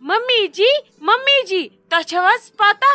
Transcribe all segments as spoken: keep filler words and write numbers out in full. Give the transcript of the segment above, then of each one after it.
Mummy جی، mummy جی، تۄہہِ چھو حظ پتہ،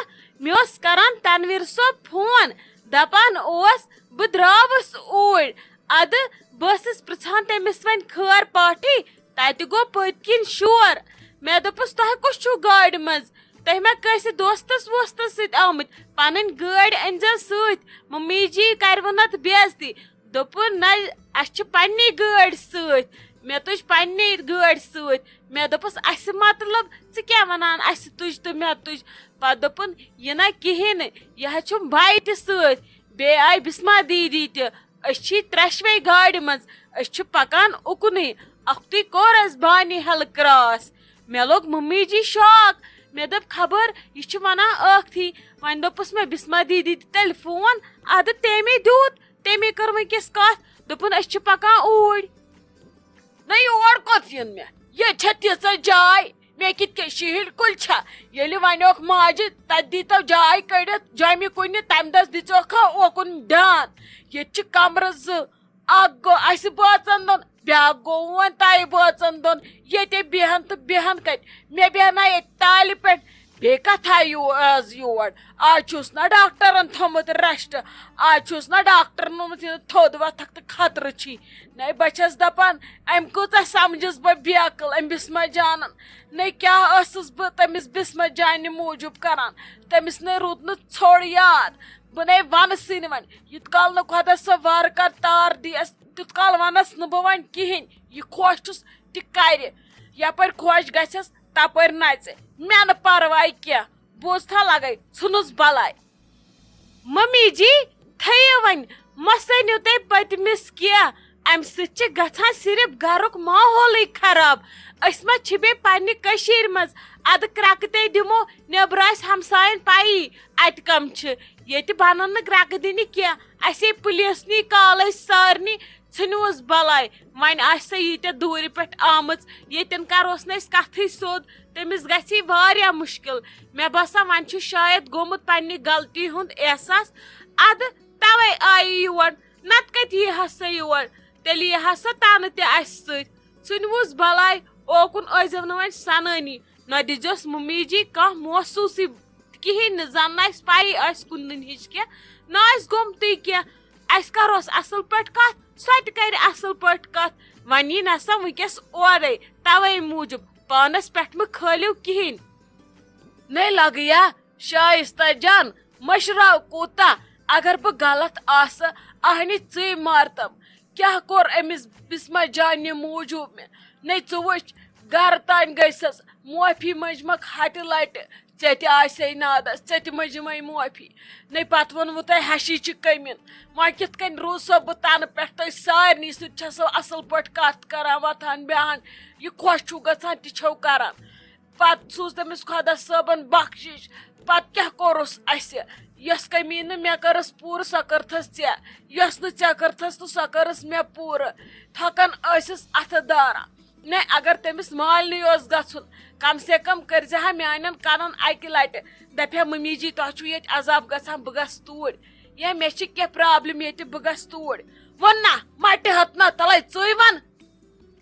مےٚ اوس کران تنویر صٲب فون، دپان اوس بہٕ درٛاوُس اوٗرۍ۔ ادٕ بہٕ ٲسٕس پرژھان تٔمِس وۄنۍ خٲر پاٹھی، تتہِ گوٚو پٔتۍ کِنۍ شور۔ مےٚ دوٚپُس، "تۄہہِ کُس چھُو گاڑِ منٛز؟ تُہۍ ما کٲنٛسہِ دوستس ووستس سۭتۍ آمٕتۍ؟ پنٕنۍ گٲڑۍ أنۍزیو سۭتۍ، ممی جی کرِوٕ نتہٕ بے عزتی۔" دوٚپُن، "نہ، اَسہِ چھِ پننی گٲڑۍ سۭتۍ۔" مےٚ تُج پننی گٲڑۍ سۭتۍ۔ مےٚ دوٚپُس، "اَسہِ مطلب، ژٕ کیٛاہ وَنان، اَسہِ تُج تہٕ مےٚ تُج؟" پَتہٕ دوٚپُن، "یہِ نہ کِہیٖنۍ نہٕ، یہِ حظ چھُم بایہِ تہِ سۭتۍ، بیٚیہِ آیہِ بِسما دیٖدی تہِ۔ أسۍ چھِ ترٛٮ۪شوَے گاڑِ منٛز، أسۍ چھِ پَکان اُکنُے، اَکھتُے کوٚر اَسہِ بانی ہٮ۪لہٕ کراس۔" مےٚ لوٚگ ممی جی شاک۔ مےٚ دوٚپ، "خبر یہِ چھِ وَنان ٲکھتھٕے۔" وۄنۍ دوٚپُس مےٚ، "بِسما دیٖدی تہِ تیٚلہِ فون، اَدٕ تٔمۍ دیُت۔" تٔمی کٔر وٕنکیٚس کتھ، دوٚپُن، "أسۍ چھِ پکان اوٗرۍ۔" نہ، یور کوٚت یِن مےٚ؟ ییٚتہِ چھےٚ تیٖژاہ جاے، مےٚ کِتھ کٔنۍ شیٖہِڑ کُلۍ چھا؟ ییٚلہِ وَنیوکھ ماجہِ، "تَتہِ دیٖتو جاے کٔڑِتھ جۄمہِ کُنہِ"، تَمہِ دۄہ دِژیوکھا اوکُن دیان۔ ییٚتہِ چھِ کمرٕ زٕ، اکھ گوٚو اَسہِ بٲژن دۄن، بیٛاکھ گوٚو وۄنۍ تۄہہِ بٲژن دۄن۔ ییٚتے بیٚہن تہٕ بیٚہن کتہِ؟ مےٚ بیٚہنا ییٚتہِ تالہِ پٮ۪ٹھ۔ بیٚیہِ کتھ آیہِ یو-، از یور؟ از چھُس نہ ڈاکٹرن تھوٚمُت rest، از چھُس نہ ڈاکٹرن ووٚنمُت، یہِ تھوٚد وۄتھکھ تہٕ خطرٕ چھی۔ نے بہٕ چھَس دپان، أمۍ کۭژاہ سمجھس بہٕ بیقل، أمۍ بسمہ جانن۔ نے کیٛاہ ٲسٕس بہٕ تٔمِس بسمہ جانہِ موٗجوٗب کران؟ تٔمِس نے روٗد نہٕ ژھوٚڑ یاد۔ بہٕ نے ونہٕ سٕے نہٕ وۄنۍ، یوٗت کال نہٕ خۄدا صٲب وارٕ کار تار دی اَسہِ، تیوٗت کال ونس نہٕ بہٕ وۄنۍ کِہیٖنۍ۔ یہِ خۄش چھُس تہِ کرِ، یپٲرۍ خۄش گژھٮ۪س تپٲرۍ نژِ، مےٚ نہٕ پرواے کینٛہہ۔ بوٗزتھا لگے، ژھٕنُس بلاے۔ ممی جی، تھٲیِو وۄنۍ، مہ سٔنِو تُہۍ پٔتمِس کینٛہہ۔ امہِ سۭتۍ چھِ گژھان صرف گرُک ماحولٕے خراب۔ أسۍ ما چھِ بیٚیہِ پننہِ کٔشیٖرِ منٛز؟ ادٕ کرٛکہٕ تے دِمو، نیٚبرٕ آسہِ ہمساین پَیی اتہِ کم چھِ۔ ییٚتہِ بنن نہٕ کرٛکہٕ دِنہِ کینٛہہ۔ اَسے پُلیٖس نی کالے سارنٕے، ژھٕنِوس بلاے۔ وۄنۍ آسہِ سۄ ییٖتیٛاہ دوٗرِ پٮ۪ٹھ آمٕژ، ییٚتٮ۪ن کروس نہٕ أسۍ کتھٕے سیوٚد، تٔمِس گژھی واریاہ مُشکل۔ مےٚ باسان وۄنۍ چھُ شاید گوٚمُت پننہِ غلطی ہُنٛد احساس، ادٕ توے آیہِ یور، نتہٕ کتہِ یی ہا سۄ یور؟ تیٚلہِ یی ہا سۄ تنہٕ تہِ اسہِ سۭتۍ۔ ژھٕنِوس بلاے، اوکُن ٲسۍزیو نہٕ وۄنۍ سنٲنی، نہ دِژیوس ممی جی کانٛہہ محسوٗسٕے کِہیٖنۍ نہٕ، زن نہٕ اسہِ پَیی آسہِ کُنہِ دُنہِچ کینٛہہ، نہ آسہِ گوٚمتُے کینٛہہ۔ اسہِ کروس اصل پٲٹھۍ کتھ، سۄ تہِ کرِ اصل پٲٹھۍ کتھ۔ وۄنۍ یی نہ سۄ وٕنکیٚس اورے، توے موٗجوٗب پانس پٮ۪ٹھ مہٕ کھٲلِو کِہیٖنۍ۔ نے لگیا شائستہ جان، مشراو کوٗتاہ؟ اگر بہٕ غلط آسہٕ، اہنہِ ژٕے مارتم۔ کیٛاہ کوٚر أمِس بسمہ جانہِ موٗجوٗب مےٚ؟ نے ژٕ وٕچھ، گرٕ تانۍ گٔے سَس معٲفی مٔنٛجمکھ ہَتہِ لٹہِ۔ ژےٚ تہِ آسے نادس، ژےٚ تہِ مٔنٛجمے معٲفی۔ نے پتہٕ ووٚنوٕ تۄہہِ ہشی چھِ کٔمِن۔ وۄنۍ کِتھ کٔنۍ روٗز سۄ بہٕ تنہٕ پٮ۪ٹھ تۄہہِ سارنٕے سۭتۍ چھَسو اصل پٲٹھۍ کتھ کران، وۄتھان بیٚہان، یہِ خۄش چھُو گژھان تہِ چھَو کران۔ پتہٕ سوٗز تٔمِس خۄدا صٲبن بخشش۔ پتہٕ کیٛاہ کوٚرُس اَسہِ؟ یۄس کٔمی نہٕ مےٚ کٔرٕس پوٗرٕ، سۄ کٔرتھس ژےٚ۔ یۄس نہٕ ژےٚ کٔرتھس تہٕ سۄ کٔرٕس مےٚ پوٗرٕ۔ تھکان ٲسِس اتھٕ داران۔ نے، اگر تٔمِس مالنٕے اوس گژھُن، کم سے کم کٔرزِ ہا میانٮ۪ن کنن اکہِ لٹہِ۔ دپہِ ہا، "ممی جی، تۄہہِ چھُو ییٚتہِ عذاب گژھان، بہٕ گژھٕ توٗرۍ۔ یا مےٚ چھِ کینٛہہ problem ییٚتہِ، بہٕ گژھٕ توٗرۍ۔" ووٚن نہ، مٹہِ ہتھ نہ تلے، ژٕے ون۔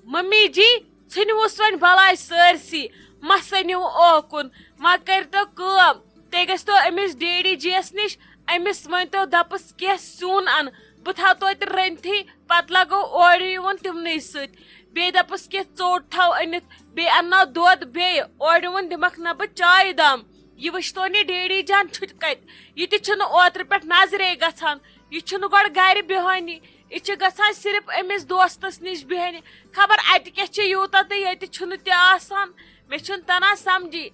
ممی جی، ژھٕنِوُس وۄنۍ بلاے سٲرسٕے، مہ سٔنِو اوکُن۔ وۄنۍ کٔرۍتو کٲم، تُہۍ گٔژھۍتو أمِس ڈیڈی جی یَس نِش، أمِس ؤنۍتو، دَپُس، "کینٛہہ سیُن اَن، بہٕ تھاوٕ توتہِ رٔنۍتھٕے، پَتہٕ لَگو اورٕ یِوُن تِمنٕے سۭتۍ۔" بیٚیہِ دَپُس، "کینٛہہ ژوٚٹ تھاو أنِتھ، بیٚیہِ اَنناو دۄد بیٚیہِ۔" اورٕ یِوُن دِمَکھ نہ بہٕ چایہِ دام۔ یہِ وٕچھتون یہِ ڈیڈی جان چھُ کَتہِ، یہِ تہِ چھُنہٕ اوترٕ پٮ۪ٹھ نظرے گژھان، یہِ چھُنہٕ گۄڈٕ گَرِ بیٚہوٲنی۔ یہِ چھِ گژھان صرف أمِس دوستس نِش بیٚہنہِ۔ خبر اتہِ کیٛاہ چھِ یوٗتاہ تہٕ ییٚتہِ چھُنہٕ تہِ آسان۔ مےٚ چھُنہٕ تران سمجھی۔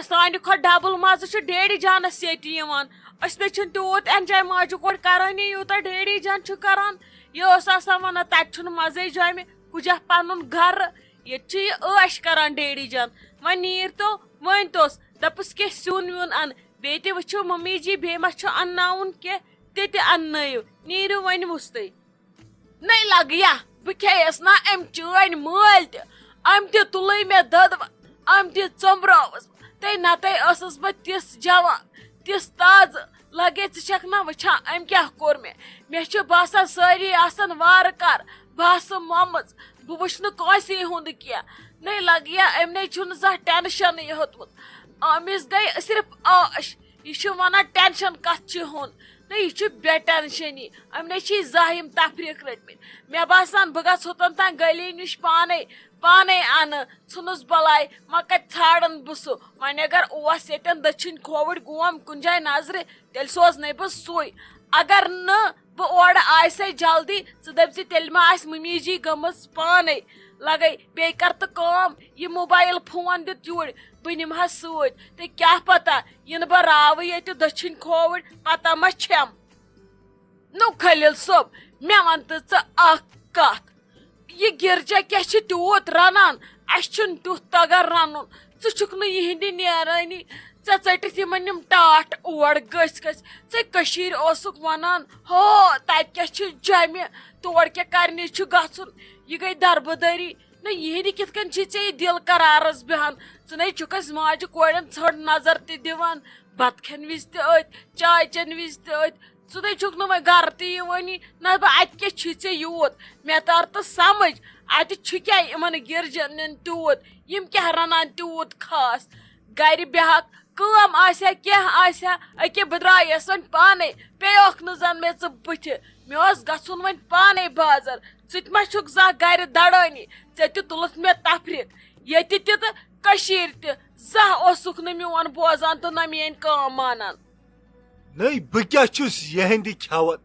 سانہِ کھۄتہٕ double مزٕ چھُ ڈیڈی جانس ییٚتہِ یِوان۔ أسۍ نَے چھِنہٕ تیوٗت enjoy ماجہِ کورِ کرٲنی یوٗتاہ ڈیڈی جان چھُ کران۔ یہِ اوس آسان ونان، "تتہِ چھُنہٕ مزے جامہِ، کُجا پنُن گرٕ، ییٚتہِ چھُ یہِ عٲش کران ڈیڈی جان۔" وۄنۍ نیٖر تو، وۄنۍ توس، دپُس، "کینٛہہ سیُن ویُن ان، بیٚیہِ تہِ وٕچھِو ممی جی، بیٚیہِ ما چھُ انناوُن کینٛہہ، تہِ تہِ اننٲیِو، نیٖرِو وۄنۍ وُستٕے۔" نَے لَگہٕ یا، بہٕ کھیٚیَس نا أمۍ چٲنۍ مٲلۍ تہِ۔ أمۍ تہِ تُلٕے مےٚ دۄدٕ وَ-، أمۍ تہِ ژوٚمبراوُس۔ تَے نَتَے ٲسٕس بہٕ تِژھ جوان، تِژھ تازٕ۔ لَگے ژٕ چھَکھ نا وٕچھان أمۍ کیٛاہ کوٚر مےٚ۔ مےٚ چھُ باسان سٲری آسَن وارٕ کارٕ۔ بہٕ آسہٕ مۄمٕژ، بہٕ وٕچھٕ نہٕ کٲنٛسی ہُنٛد کینٛہہ۔ نَے لَگیا أمۍ نَے چھُنہٕ زانٛہہ ٹٮ۪نشَنٕے ہیوٚتمُت۔ أمِس گٔے صرف عٲش۔ یہِ چھُ وَنان ٹٮ۪نشَن کَتھ چھُ ہیوٚن؟ نَے یہِ چھُ بے ٹٮ۪نشَنی۔ أمۍ نَے چھِ زانٛہہ یِم تفریٖق رٔٹمٕتۍ۔ مےٚ باسان بہٕ گژھٕ ہوٚتَن تام گلی نِش پانَے، پانَے اَنہٕ۔ ژھٕنُس بَلاے، ما کَتہِ ژھانٛڈَن بہٕ سُہ۔ وۄنۍ اگر اوس ییٚتٮ۪ن دٔچھِنۍ کھووٕرۍ گوم کُنہِ جایہِ نظرِ، تیٚلہِ سوزنَے بہٕ سُے۔ اگر نہٕ بہٕ اورٕ آیہِ سَے جلدی، ژٕ دٔپۍ زِ تیٚلہِ ما آسہِ مُمی جی گٔمٕژ پانَے۔ لَگَے بیٚیہِ کَر تہٕ کٲم، یہِ موبایِل فون دِتھ یوٗرۍ، بہٕ نِمہٕ ہا سۭتۍ۔ تہٕ کیٛاہ پَتہ، یِنہٕ بہٕ راوٕ ییٚتہِ دٔچھِنۍ کھووٕرۍ، پَتہ ما چھَم۔ نو خلیل صٲب، مےٚ وَن تہٕ ژٕ اَکھ کَتھ۔ یہِ گِرجا کیٛاہ چھِ تیوٗت رَنان؟ اَسہِ چھُنہٕ تیُتھ تَگان رَنُن۔ ژٕ چھُکھ نہٕ یِہِنٛدِ نیرٲنی۔ ژےٚ ژٔٹِتھ یِمَن یِم ٹاٹھ اور گٔژھۍ گٔژھۍ۔ ژےٚ کٔشیٖرِ اوسُکھ وَنان، ہو، تَتہِ کیٛاہ چھِ جَمہِ، تور کیٛاہ کَرنہِ چھُ گژھُن؟ یہِ گٔے دربٕدٔری۔ نہ، یِہِنٛدِ کِتھ کٔنۍ چھِ ژےٚ یہِ دِل قرارَس بیٚہان؟ ژٕ نَے چھُکھ اَسہِ ماجہِ کورٮ۪ن ژھٔٹ نظر تہِ دِوان، بَتہٕ کھٮ۪ن وِزِ تہِ أتھۍ، چاے چٮ۪ن وِزِ تہِ أتھۍ۔ ژٕ نَے چھُکھ نہٕ وۄنۍ گرٕ تہِ یِوٲنی۔ نہ بہٕ اَتہِ کیٛاہ چھُے ژےٚ یوٗت؟ مےٚ تر تہٕ سمجھ، اَتہِ چھُ کیٛاہ یِمن گِرجن تیوٗت؟ یِم کیٛاہ رَنان تیوٗت خاص؟ گرِ بیٚہکھ، کٲم آسہِ ہا، کینٛہہ آسہِ ہا، أکیٛاہ بہٕ درٛایس وۄنۍ پانے، پیٚیوکھ نہٕ زن مےٚ ژٕ بٕتھِ۔ مےٚ اوس گژھُن وۄنۍ پانے بازر، ژٕ تہِ ما چھُکھ زانٛہہ گرِ دڑٲنی؟ ژےٚ تہِ تُلُتھ مےٚ تفریٖق، ییٚتہِ تہِ تہٕ کٔشیٖرِ تہِ۔ زانٛہہ اوسُکھ نہٕ میون بوزان تہٕ نہ میٲنۍ کٲم مانان۔ نٔے، بہٕ کیٛاہ چھُس یِہنٛدِ کھٮ۪وان؟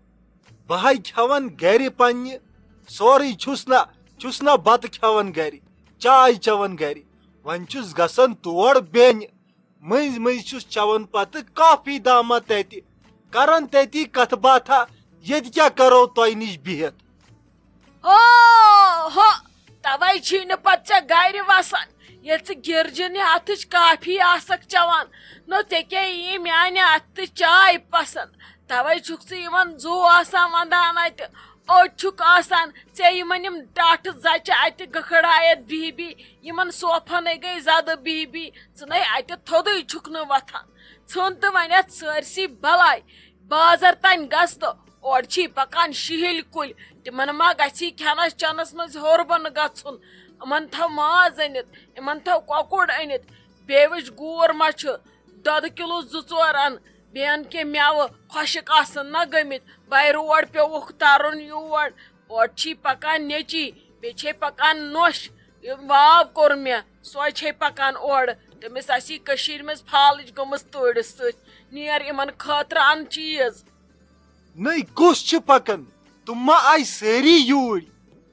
بہٕ ہاے کھٮ۪وان گرِ پننہِ، سورُے چھُس نہ، چھُس نہ بتہٕ کھٮ۪وان گرِ، چاے چٮ۪وان گرِ، وۄنۍ چھُس گژھان تور بیٚنہِ۔ مٔنٛزۍ مٔنٛزۍ چھُس چٮ۪وان پتہٕ کافی دامہ تتہِ، کران تتی کتھٕ باتھا، ییٚتہِ کیٛاہ کرو تۄہہِ نِش بِہِتھ؟ او ہو، توے چھی نہٕ پتہٕ ژےٚ گرِ وسان، ییٚلہِ ژٕ گِرجِنہِ اتھٕچ کافی آسکھ چٮ۪وان۔ نو ژےٚ کیٛاہ یی میانہِ اتھٕ چاے پسند؟ توے چھُکھ ژٕ یِمن زُو آسان ونٛدان اتہِ۔ اوٚت چھُکھ آسان ژےٚ یِمن یِم ٹاٹھٕ زچہِ اتہِ گٔکھڑایتھ بِہِہ بِہِہ، یِمن صوفن ہے گٔے زدٕ بِہِہ بِہِہ، ژٕ نے اتہِ تھوٚدُے چھُکھ نہٕ وۄتھان۔ ژھٕن تہٕ وۄنۍ اتھ سٲرسٕے بلاے۔ بازر تانۍ گژھ تہٕ اورٕ چھی پکان شِہِلۍ کُلۍ، تِمن ما گژھی کھٮ۪نس چٮ۪نس منٛز ہیوٚر بۄن گژھُن؟ یِمن تھاو ماز أنِتھ، یِمن تھاو کۄکُر أنِتھ، بیٚیہِ وٕچھ گوٗر ما چھُ، دۄدٕ کِلوٗ زٕ ژور اَن، بیٚیہِ اَن کینٛہہ مٮ۪وٕ، خۄشِک آسَن نہ گٔمٕتۍ۔ بَے روڈ پیوٚوُکھ تَرُن یور، اورٕ چھی پَکان نیٚچی، بیٚیہِ چھے پَکان نۄش۔ یہِ واو کوٚر مےٚ، سۄے چھے پَکان اورٕ۔ تٔمِس آسی کٔشیٖرِ منٛز فالٕچ گٔمٕژ تۭرِ سۭتۍ۔ نیر یِمَن خٲطرٕ اَن چیٖز۔ نٔے کُس چھِ پَکان؟ تِم ما آے سٲری یوٗرۍ؟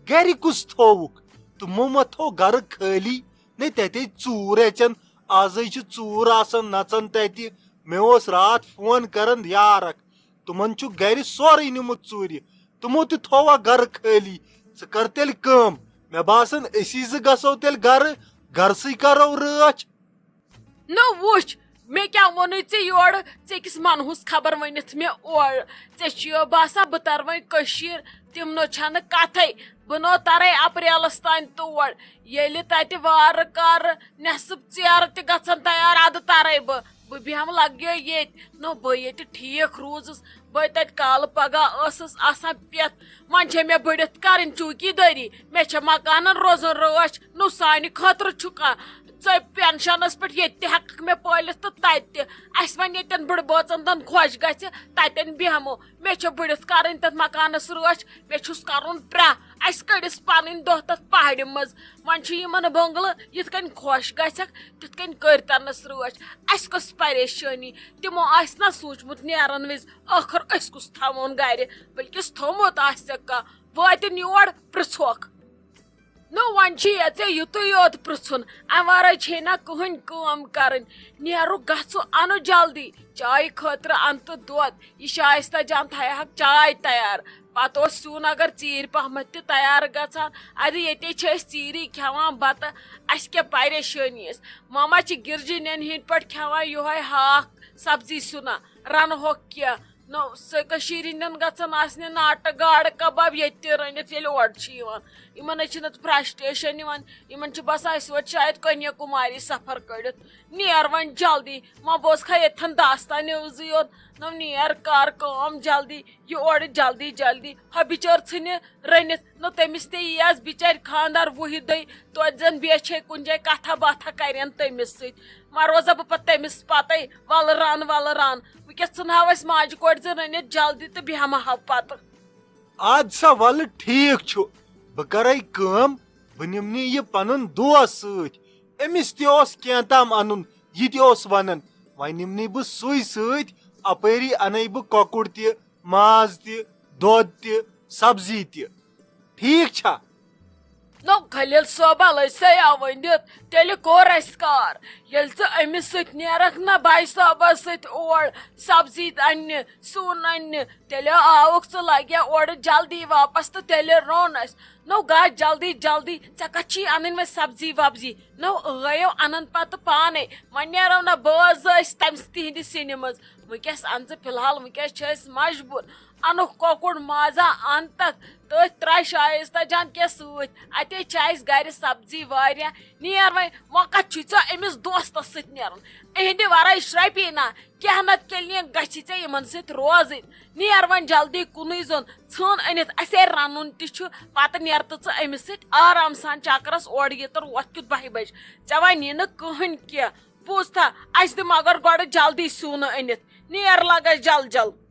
گَرِ کُس تھووُکھ؟ تِمو ما تھوو گَرٕ خٲلی؟ نے تَتے ژوٗر اَژَن، آزَے چھِ ژوٗر آسان نَژان تَتہِ۔ مےٚ اوس راتھ فون کران یار اکھ، تِمن چھُ گرِ سورُے نیوٗمُت ژوٗرِ، تِمو تہِ تھووا گرٕ خٲلی۔ ژٕ کر تیٚلہِ کٲم، مےٚ باسان أسی زٕ گژھو تیٚلہِ گرٕ، گرسٕے کرو رٲچھ۔ نہ وٕچھ، مےٚ کیٛاہ ووٚنُے ژےٚ یورٕ؟ ژےٚ کِس منہوس خبر ؤنِتھ مےٚ اورٕ؟ ژےٚ چھُے باسان بہٕ ترٕ وۄنۍ کٔشیٖر؟ تِم نہ چھنہٕ کتھے۔ بہٕ نہ ترے اپریلس تام تور۔ ییٚلہِ تتہِ وارٕ کارٕ نٮ۪صٕف ژیرٕ تہِ گژھن تیار، ادٕ ترے بہٕ۔ بہٕ بیٚہمہٕ لگیو ییٚتہِ۔ نہ بہٕ ییٚتہِ ٹھیٖک روٗزٕس، بہٕ تتہِ کالہٕ پگاہ ٲسٕس آسان پٮ۪تھ۔ وۄنۍ چھےٚ مےٚ بٔڑِتھ کرٕنۍ چوٗکی دٲری، مےٚ چھےٚ مکانن روزُن رٲچھ۔ نہ سانہِ خٲطرٕ چھُ کانٛہہ، ژےٚ پینشنس پٮ۪ٹھ ییٚتہِ تہِ ہٮ۪ککھ مےٚ پٲلِتھ تہٕ تتہِ تہِ۔ اسہِ وۄنۍ ییٚتٮ۪ن بٔڑ بٲژن دۄن خۄش گژھِ، تتٮ۪ن بیٚہمو۔ مےٚ چھےٚ بٔڑِتھ کرٕنۍ تتھ مکانس رٲچھ، مےٚ چھُس کرُن پرٛاہ۔ اسہِ کٔڑِس پنٕنۍ دۄہ تتھ پہاڑِ منٛز۔ وۄنۍ چھُ یِمن بنگلہٕ یِتھ کٔنۍ خۄش گژھکھ، تِتھ کٔنۍ کٔرۍ تنس رٲچھ۔ اسہِ کۄس پریشٲنی؟ تِمو آسہِ نہ سوٗنچمُت نیرن وِزِ، ٲخٕر أسۍ کُس تھاوون گرِ؟ بلکِس تھوٚومُت آسٮ۪کھ کانٛہہ، وٲتِن یور، پرژھوکھ۔ نہ وۄنۍ چھُ یہِ ژےٚ یُتُے یوت پرژھُن، امہِ ورٲے چھے نہ کٕہٕنۍ کٲم کرٕنۍ۔ نیرُکھ گژھو، انو جلدی، چایہِ خٲطرٕ ان تہٕ دۄد۔ یہِ شایستہ جان تھایہکھ چاے تیار۔ پتہٕ اوس سیُن اگر ژیٖرۍ پہمتھ تہِ تیار گژھان۔ ادٕ ییٚتے چھِ أسۍ ژیٖری کھٮ۪وان بتہٕ، اسہِ کیٛاہ پریشٲنی ٲس؟ ماما چھِ گِرجِنٮ۪ن ہٕنٛدۍ پٲٹھۍ کھٮ۪وان یِہوے ہاکھ سبزی سیُنا، رنہوکھ کینٛہہ۔ نو سُہ کٔشیٖرِ ہٕنٛدٮ۪ن گژھن آسنہِ ناٹہٕ گاڈٕ کباب ییٚتہِ تہِ رٔنِتھ، ییٚلہِ اورٕ چھِ یِوان۔ یِمن حظ چھِنہٕ فرسٹریشن یِوان، یِمن چھِ باسان أسۍ وٲتۍ شاید کنیاکُماری سفر کٔڑِتھ۔ نیر وۄنۍ جلدی، وۄنۍ بوزکھا ییٚتھٮ۪ن داستان نِوزٕے یوت۔ نو نیر کر کٲم جلدی، یہِ اورٕ جلدی جلدی۔ ہۄ بِچٲر ژھٕنہِ رٔنِتھ۔ نو تٔمِس تہِ یِیَس بِچارِ خانٛدار وُہہِ دۄہہِ، توتہِ زن بیٚیہِ چھے کُنہِ جایہِ کتھا باتھا کرن تٔمِس سۭتۍ۔ ما روزا بہٕ پتہٕ تٔمِس پتے، ولہٕ ران، ولہٕ ران۔ وٕنکیٚس ژھٕنہاو أسۍ ماجہِ کورِ زٕ رٔنِتھ جلدی تہٕ بیٚہمہٕ ہاو پتہٕ۔ اَد سا وَلہٕ ٹھیٖک چھُ، بہٕ کَرَے کٲم، بہٕ نِمنٕے یہِ پَنُن دوس سۭتۍ۔ أمِس تہِ اوس کینٛہہ تام اَنُن، یہِ تہِ اوس وَنان، وۄنۍ نِمنٕے بہٕ سُے سۭتۍ۔ اَپٲری اَنَے بہٕ کۄکُر تہِ، ماز تہِ، دۄد تہِ، سبزی تہِ۔ ٹھیٖک چھا؟ نو خلیل صٲبہ لٔج سیا ؤنِتھ، تیٚلہِ کوٚر اَسہِ کار۔ ییٚلہِ ژٕ أمِس سۭتۍ نیرَکھ نہ باے صٲبَس سۭتۍ اور سبزی اَننہِ، سیُن اَننہِ، تیٚلہِ آوُکھ ژٕ لگیا اورٕ جلدی واپس تہٕ تیٚلہِ روٚن اَسہِ۔ نو گژھ جلدی جلدی، ژےٚ کَتہِ چھی اَنٕنۍ وۄنۍ سبزی وبزی؟ نو ٲیو اَنَن پَتہٕ پانَے، وۄنۍ نیرو نہ بٲژ أسۍ تَمہِ تِہِنٛدِ سِنہِ منٛز۔ وٕنکیٚس اَن ژٕ فی الحال، وٕنکیٚس چھِ أسۍ مجبوٗر۔ اَنُکھ کۄکُر مازا اَن تَتھ، تٔتھۍ ترٛایہِ شایستہ جان کیٛاہ سۭتۍ۔ اَتے چھِ اَسہِ گَرِ سبزی واریاہ۔ نیر وۄنۍ، وۄنۍ کَتھ چھُے ژےٚ أمِس دوستَس سۭتۍ نیرُن؟ اِہِنٛدِ وَرٲے شرٛپی نہ، کینٛہہ نَتہٕ کیٚلہِ گژھِ ژےٚ یِمَن سۭتۍ روزٕنۍ۔ نیر وۄنۍ جلدی کُنُے زوٚن، ژھٕن أنِتھ، اَسے رَنُن تہِ چھُ۔ پَتہٕ نیر تہٕ ژٕ أمِس سۭتۍ آرام سان چکرَس اورٕ ییٚتٮ۪ن وۄتھ کیُتھ بَہہِ بَجہِ۔ ژےٚ وۄنۍ نی نہٕ کٕہٕنۍ کینٛہہ۔ بوٗزتھا، اَسہِ دِ مگر گۄڈٕ جلدی سیُن أنِتھ۔ نیر لَگ اَسہِ جل جل۔